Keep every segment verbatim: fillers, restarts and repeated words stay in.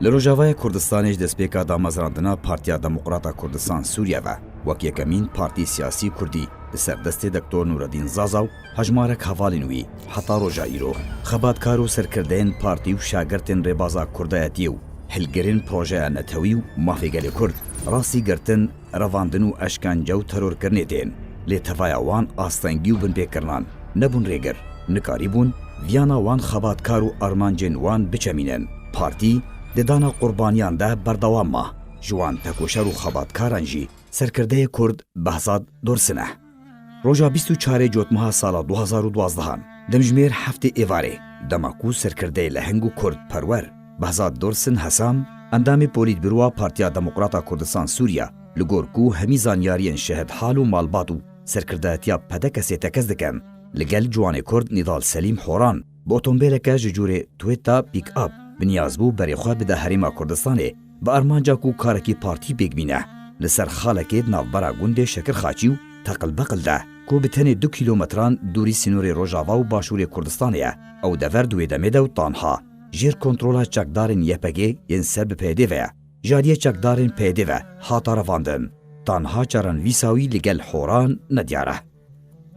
Li Rojavayê Kurdistanê ji destpêka damezrandina Partiya Demokrata Kurdistan Sûriye ve, wek yekemîn partî siyasî kurdî li ser destê Doktor Nûreddîn Zaza û hejmarek hevalên wî, heta roja îro, xebatkar û serkirdeyên partî û şagirtên rêbaza kurdayetiyê û hilgirên projeya netewî û mafê gelê Kurd, rastî girtin, revandin û eşkence û terorkirinê tên. Lê tevaya wan astengî û binpêkirinan nebûn rêgir, nikarîbûn viyana wan xebatkar û armancên wan biçemînin. Partî di dana qurbaniyan de berdewam ma. Ji wan tekoşer û xebatkaran jî serkirdeyê Kurd Behzad Dorsin e. Roja bîst û çarê Cotmeha sala du hazar û duazdehan, demjimêr heftê êvarê, dema ku serkirdeyê leheng û Kurd perwer Behzad Dorsin Hesam, endamê Polîtbîroya Partiya Demokrata Kurdistan Sûriye, li gor ku hemî zanyariyên şehidhal û malbat û serkirdayetiya P D K'ê tekez dikin, li gel ciwanê Kurd Nîdal Selîm Horan bi otombêleke ji cûrê Toyota Pick-up bi niyaz bû berê xwe bide Herêma Kurdistanê, bi armanca ku karekî partî pêk bîne, li ser xalekê di navbera gundê Şekirxaçî û Teqilbeqil de, ku bi tenê du kîlometran dûrî sînorê Rojava û Başûrê Kurdistanê ye. Ew dever di wê demê de û tanha jêr kontrola çekdarên Y P G yên ser bi P Y D ve ye, ji aliyê çekdarên P Y D ve hata revandin. Tanha çarenivîsa wî li gel Horan nediyar e.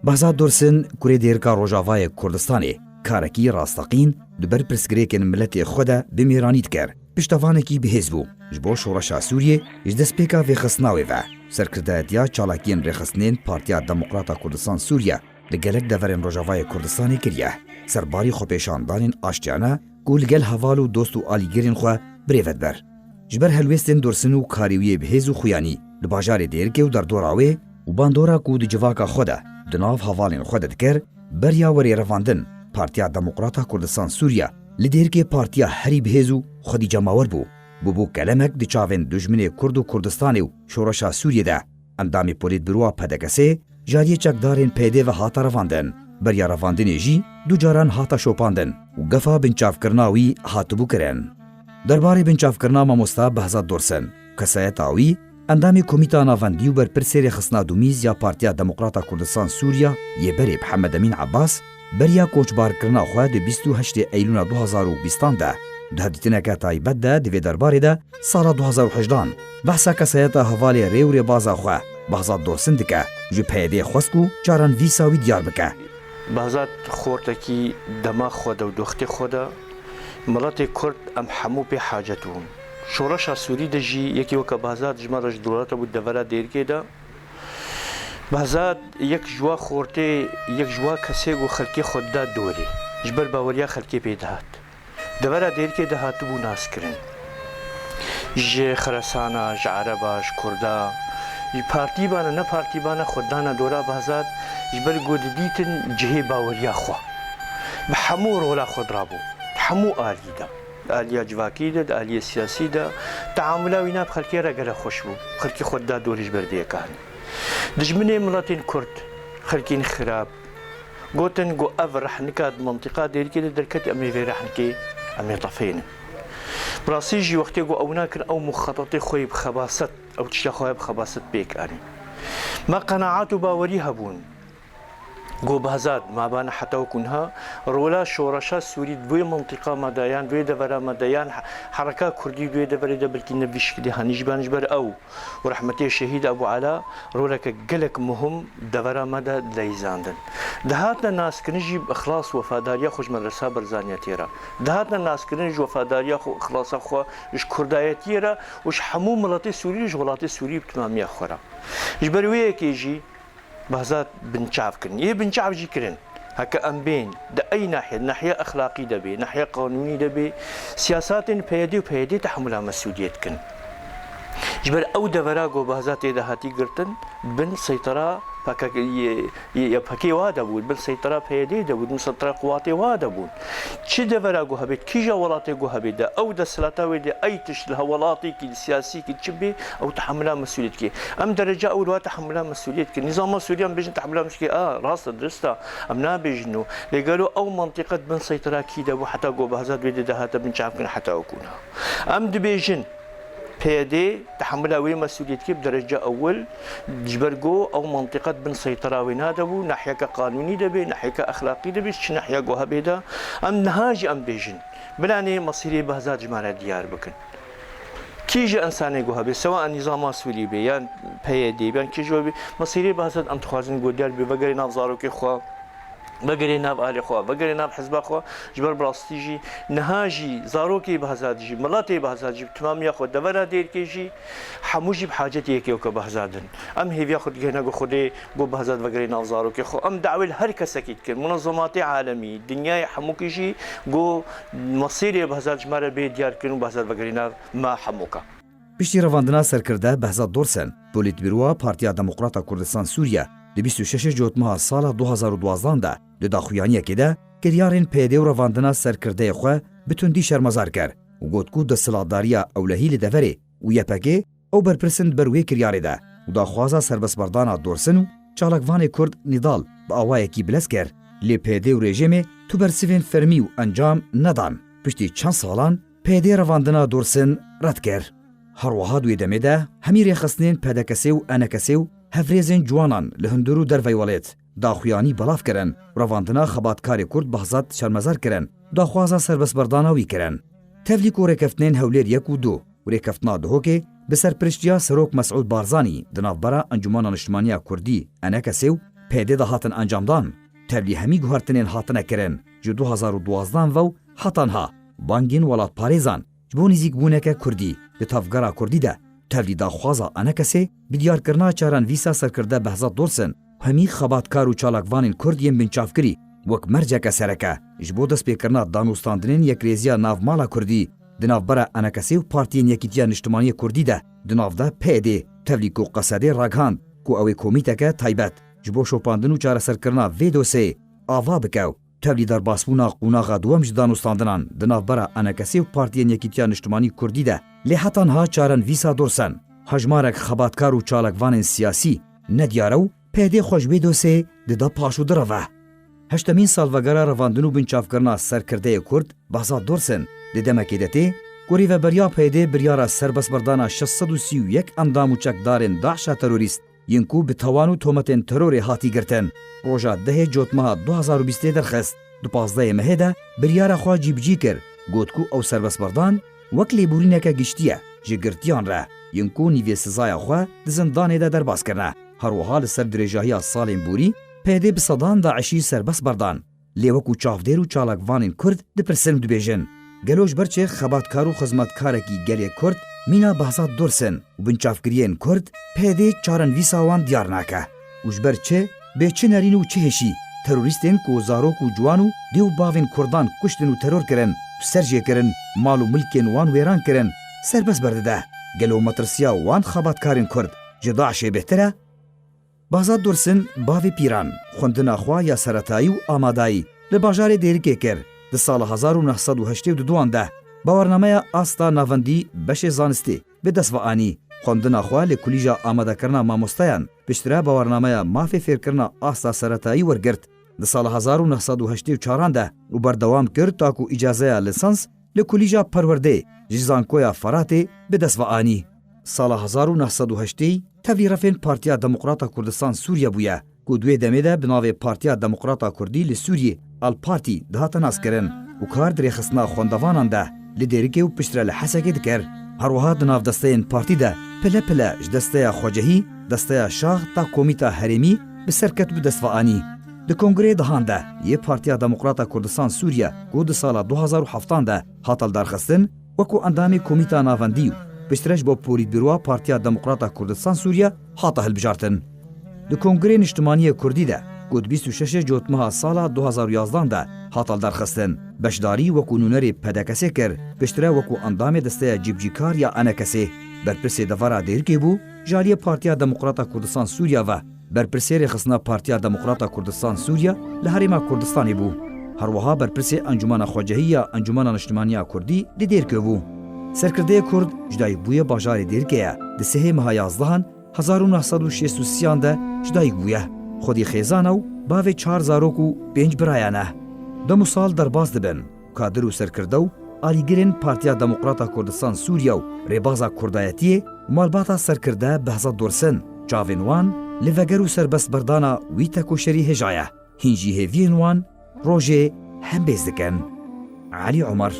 Behzad Dorsin, kurê dêrika Rojavayê Kurdistanê, karekî rasteqîn di ber pirsgirêkên miletê xwe de bi mêranî dikir. Piştevanekî bihêz bû ji bo şoreşa Sûriyê, ji destpêka vêxistina wê ve serkirdayetiya çalakiyên rêxistinên Partiya Demokrata Kurdistan Sûriye li gelek deverên Rojavayê Kurdistanê kiriye. Serbarî xwepêşandanên aştiyane ku li gel heval û dost û alîgirên xwe birêve diber. Ji ber helwêstên Dorsin û karê wî yê bihêz û xuyanî li bajarê Dêrikê û derdora wê û bandora ku di civaka xwe de di nav hevalên xwe de dikir, beriya werê revandin, Partiya Demokrata Kurdistan Sûriye li Dêrikê partiya herî bihêz û xwedî cemawer bû. Bûbû kelemek di çavên dijminê Kurd û Kurdistanê û şoreşa Sûriyê de. Endamê Polîtbîroya P D K'ê ji aliyê çekdarên P Y D ve hate revandin. Beriya revandinê jî du caran hate şopandin û gefa binçavkirina wî hatibû kirin. Derbarê binçavkirina mamosta Behzad Dorsin, kesayeta wî, endamê Komîta Navendî û berpirsê rêxistina Dumîz ya Partiya Demokrata Kurdistan Sûriya yê berê Mihemed Emîn Ebbas, beriya koçbarkirina xwe di bîst û heştê Eylûna du hazar û bîstan de, di hevdîtineke taybet de di vê derbarê de sala du hazar û hejdehan behsa kesayeta hevalê rê û rêbaza xwe Behzad Dorsin dike, ji P Y D'ê xwest ku çarenivîsa wî diyar bike. Behzad xortekî dema xwe de û doxtê xwe de, miletê Kurd em hemû pê hacet bûn. Şoreşa Sûrî de jî yekî weke Behzad ji me re ji dewleta bû devera Dêrikê de. Behzad yek ji wa xortê, yek ji wa kesê ku xelkê xwe dida dorê. Ji ber baweriya xelkê pê dihat. Devera Dêrikê de hatibû naskirin. Ji Xeresana, ji Ereba, ji Kurda, ji partî bane, ne partî bane, xwe dana dora Behzad, ji ber ku didîtin cihê baweriya xwe. Bi hemû rola xwe dirabû, di hemû alî de. Di aliya civakî de, di aliyê siyasî de, teamula wîna bi xelkê re gelek xweş bû. Xelkê xwe dida dorê ji ber vê yekanî. Dijminê miletên Kurd, xelkên xirab, gotin ku ev rehnika di mintîqa Dêrikê de derket, em ê vê rehnikê, em ê tefênin. Bi rastî jî wextê ku ew nakin, ew muxetetê xwe yê bi xebaset, ew tişta xwe ya bi xebaset pêk anîn. Me qenaet û bawerî hebûn ku Behzad mabane heta wekû niha rola şoreşa Sûrî di vê mintîqa me de yan vê devera me de yan he-, hereka Kurdî di vê deverê de belkî ne vî şikilî hanî jî ben ji ber ew û rehmetê şehîd Ebû Ela roleke gelek muhim devera me de dileyîzandin. Dihatine naskirin jî bi ixlas wefadariya xwe ji Medresa Barzaniyê tê re. Dihatine naskirin ji wefadariya xwe, ixlasa xwe ji Kurdayetiyê re û ji hemû miletê Sûrî re, ji welatê Sûrî bi timamiya xwe re. Ji ber wê yekê jî Behzad binçav kirin. Yê binçav jî kirin. Heke em bên di ey nahiyê, nahiya exlaqî de bê, nahiya qanûnî de bê, siyasatên P Y D û P Y D tehemûla mesûliyet dikin. Ji ber ew devera ku Behzad tê de hatî girtin, bin seytera P K K, Y-, Y-, Y P G wa de bû, bin seytera P Y D de bû, bin seytera quwatê wa de bûn. Çi devera ku hebê, kîja welatê ku hebê de, ew desthilata wê de, ey tişt li hewelatêkî, li siyasîkî çi bê, ew tehemûla mesûliyet dike. Em dereca ew li wa tehemûla mesûliyet dikin. Nîzama Sûriyan bêjin tehemûla mesûliyet, a, rast e, dirust e, em nabêjin û. Lê gelo ew mintîqe di bin seytera kî de bû, heta ku Behzad wê dê de hate binçavkirin heta wekû niha. Em dibêjin, P Y D tehemûla wê mesûliyet dike bi dereca ewil, ji ber ku ew mintîqe di bin seytera wê nade bû, nahiyeke qanûnî de bê, nahiyeke exlaqî de bê, çi nahiya ku hebê de, em niha jî em bêjin. Bilanê mesîrê Behzad ji me re diyar bikin. Kî ji însanê ku hebe, sewa nîzama Sûrî be, yan P Y D be, yan kî ji we be, mesîrê Behzad em dixwazin ku diyar be, vegerê nav zarokê xwe, vegerê nav alê xwe, vegerê nav hizba xwe, ji ber bi rastî jî niha jî zarokê Behzad jî, miletê Behzad jî, bi timamiya xwe devera Dêrikê jî, hemû jî bi hacetê yekê weke Behzad in. Em hêviya xwe digihîne ku Xwedê ku Behzad vegerê nav zarokê xwe. Em dawê li her kesekî dikin, munezematê alemî, dinyayê hemûkî jî ku mesîrê Behzad ji me re bê diyar kirin û Behzad vegerê nav me hemûka. Piştî revandina serkirde Behzad Dorsen, polîtbîroya Partiya Demokrata Kurdistan Sûriye, di bîst û şeşê Cotmeha sala du hazar û duwazdeh de di daxuyaniyekê de kiryarên P Y D û revandina serkirdeyê xwe bi tundî şermezar kir û got ku desthilatdariya ewlehî li deverê û Y P G ew berpirs in di ber wê kiryarê de û daxwaza serbestberdana Dorsin û çalakvanê Kurd Nîdal bi awayekî bilez kir. Lê P Y D û rejîmê tu bersivên fermî û encam nedan. Piştî çend salan P Y D revandina Dorsin red kir. Her wiha di wê demê de hemî rêxistinên P D K S û E N K S û hevrêzên ciwanan li hundir û dervey welêt daxuyanî belav kirin û revandina xebatkarê Kurd Behzad şermezar kirin û daxwaza serbestberdana wî kirin. Tevlî ku rêkeftinên Hewlêr yek û du û rêkeftina Duhokê bi serpiriştiya Serok Mesûd Barzanî di navbera Encûmena Niştimaniya Kurdî, E N K S û P D de hatin encamdan, tevlî hemî guhertinên hatine kirin ji du hazar û duwazdeh ve û heta niha bangên welatparêzan ji bo nîzîkbûneke Kurdî di tevgera Kurdî de, tevlî daxwaza E N K S'ê bi diyarkirina çarenivîsa serkirde Behzad Dorsen û hemî xebatkar û çalakvanên Kurd yên binçavkirî wek merceke sereke ji bo destpêkirina danûstandinên yekrêziya navmala Kurdî di navbera E N K S'ê û Partiyên Yekîtiya Niştimanî Kurdî de, di nav de P Y D, tevlî ku Qesedê ragihand ku ew ê komîteke taybet ji bo şopandin û çareserkirina vê dosyeyê ava bike û tevlî derbasbûna qonaxa duwem ji danûstandinan di navbera E N K S'ê û Partiyên Yekîtiya Niştimanî Kurdî de. Lê heta niha çarenivîsa Dorsen, hejmarek xebatkar û çalakvanên siyasî nediyar e û P Y D xwe ji wê dosyeyê dide paş û direve. Heştemîn salvegera revandin û binçavkirina serkirdeyê Kurd Behzad Dorsen di demekê de tê ku rêveberiya P Y D biryara serbestberdana şeş sed û sî û yek endam û çekdarên DAIŞa terorîst yên ku bi tawan û tometên terorê hatî girtin, roja dehê Cotmeha du hazar û bîstê derxist. Di pazdehê mehê de biryara xwe cîbicî kir, got ku ew serbestberdan wek lêborîneke giştî ye ji girtiyan re, yên ku nîvê sizaya xwe di zindanê de derbas kirine. Her wiha li ser dirêjahiya salên borî P Y D bi sedan DAIŞî serbest berdan. Lê wekû çavdêr û çalakvanên Kurd dipirsin û dibêjin, gelo ji ber çi xebatkar û xizmetkarekî gelê Kurd mîna Behzad Dorsen û binçavkiriyên Kurd P Y D çarenivîsa wan diyar nake? Û ji ber çi, bê çi nerîn û çi hêşî, terorîstên ku zarok û ciwan û dê û bavên Kurdan kuştin û teror kirin û ser jê kirin, mal û milkên wan wêran kirin, serbest berdide? Gelo metirsiya wan xebatkarên Kurd ji DAIŞê bêhtir e? Behzad Dursin, bavê pîran, xwendina xwe ya seretayî û amadayî li bajarê Dêrikê kir. Di sala hezar û neh sed û heştê û duduan de bawernameya asta navendî beşê zanistê bi dest ve anî. Xwendina xwe li Kulîja Amadekirina Mamosteyan, piştre bawernameya mafê fêrkirina asta seretayî wergirt. Di sala hezar û neh sed û heştê û çaran de û berdewam kir ta ku îcazeya lisans li Kulîja Perwerdeyê ji Zankoya Feratê bi dest ve anî. Sala hezar û neh sed û heştê tevlî refên Partiya Demokrata Kurdistan Sûriye bûye, ku di wê demê de bi navê Partiya Demokrata Kurdî li Sûriyê, Al Partî, dihate naskirin û kar di rêxistina xwendevanan de li Dêrikê û piştre li Hesekê dikir. Her wiha di nav desteyên partî de pile pile ji desteya xwecehî, desteya şax ta komîta herêmî bi ser ket û bi dest ve anî. Di kongreyê dehan de yê Partiya Demokrata Kurdistan Sûriye ku di sala du hazar û heft de hate lidarxistin, wekû endamê Komîta Navendî û piştre ji bo Polîtbîroya Partiya Demokrata Kurdistan Sûriye hate hilbijartin. Di Kongrê Niştimaniyê Kurdî de ku di bîst û şeşê Cotmeha sala du hazar û yazdeh de hate lidarxistin, beşdarî wekû nûnerê P D K S'ê kir, piştre wekû endamê desteya cîbicîkar ya E N K S'ê. Berpirsê devera Dêrikê bû, ji aliyê Partiya Demokrata Kurdistan Sûriye ve berpirsê rêxistina Partiya Demokrata Kurdistan Sûriye li Herêma Kurdistanê bû. Her wiha berpirsê Encûmena Xwecehî ya Encûmena Niştimaniya Kurdî li Dêrikê bû. Serkirdeyê Kurd ji dayikbûyê bajarê Dêrikê ye. Di sihê meha yazdehan hezar û neh sed û şêst û sêyan de ji dayik bûye. Xwedî xêzan e û bavê çar zarok û pênc birayan e. Dem û sal derbas dibin. Kadir û serkirde û alîgirên Partiya Demokrata Kurdistan Sûriye û rêbaza kurdayetiyê û malbata serkirde Behzad Dorsin, çavên wan li veger û serbestberdana wî tekoşerî hêja ye. Hîn jî hêviyên wan rojê hembêz dikin. Elî Omer.